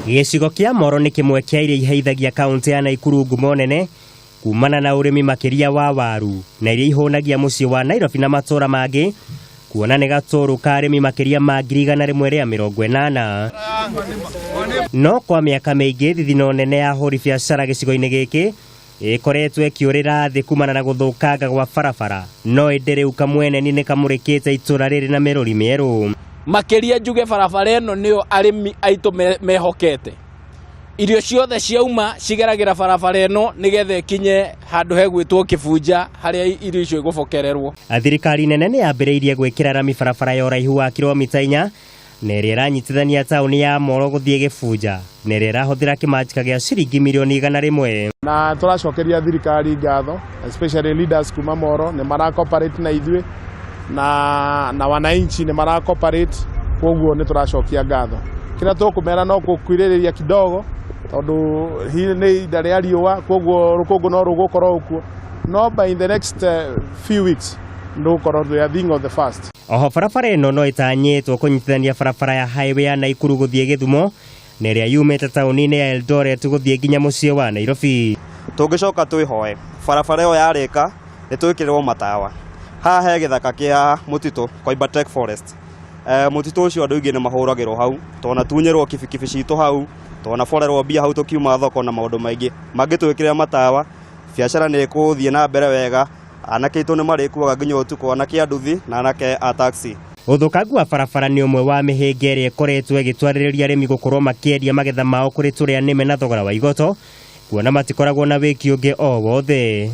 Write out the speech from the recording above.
Gĩcigo kĩa Moro nĩ kĩmwe kĩa iria iheithagia kaũntĩ ya Naikuru ngumo nene kumana na ũrĩmi makĩria wa waru na iria ihũnagia mũciĩ wa Nairobi na matũũra mangĩ, kuona nĩ gatũũrũ ka arĩmi makĩria ma 180,000. No kwa mĩaka mĩingĩ thithino nene ya ahũri biacara gĩcigo-inĩ gĩkĩ ĩkoretwo ĩkĩũrĩra thĩ kumana na gũthũkanga gwa barabara, no ĩndĩ rĩu kamweneni nĩ kamũrĩkĩte itũũra rĩrĩ na mĩrũri mĩerũ. Makĩria njuge barabara ĩno nĩyo arĩmi aitũ mehokete. Irio ciothe ciauma cigeragĩra barabara ĩno nĩgetha ĩkinye handũ hegwĩtwo Kĩbunja harĩa irio icio igũbokererwo. Thirikari nene nĩ yambĩrĩirie gwĩkĩra rami barabara ya ũraihu wa kilomita 4 na ĩrĩa ĩranyitithania taũni ya Moro gũthiĩ Gĩbunja na ĩrĩa ĩrahũthĩra kĩmanjĩka gĩa ciringi mirioni 100. Na tũracokeria thirikari ngatho, especially leaders kuma Moro nĩ mara cooperate na ithuĩ na wananchi nĩ mara cooperate, koguo nĩ tũracokia ngatho. Kĩrĩa tũkũmera no gũkuhĩrĩria kidogo tondũ hihi nĩ ihinda rĩa riũa, koguo rũkũngũ no rũgũkorwo kuo, no by the next few weeks nĩ we are thing of the first. Oho barabara ĩno no ĩtanyĩtwo kũnyitithania barabara ya highway ya Naikuru gũthiĩ Gĩthumo na ĩrĩa yumĩte taũni-inĩ ya Eldoret gũthiĩ nginya mũciĩ wa Nairobi. Tũngĩcoka twĩhoe barabara ĩyo yarĩka nĩ twĩkĩrĩrwo matawa. Haha he gĩthaka kĩa mũtitũ Koibatek Forest. Mũtitũ ũcio andũ aingĩ nĩ mahũragĩrwo hau, twanatunyĩrwo kibikibi citũ hau, twanaborerwo mbia hau tũkiuma thoko na maũndũ maingĩ. Mangĩtwĩkĩrĩra matawa, biacara nĩ ĩkũthiĩ na mbere wega, anake aitũ nĩ marĩkuaga nginya ũtukũ, anake a nduthi na anake a taxi. Ũthũkangu wa barabara nĩ ũmwe wa mĩhĩnga ĩrĩa ĩkoretwo ĩgĩtwarĩrĩria arĩmi gũkorwo makĩendia magetha mao kũrĩ tũrĩa nĩme na thogora wa igoto, kuona matikoragwo na wĩki ũngĩ o wothe.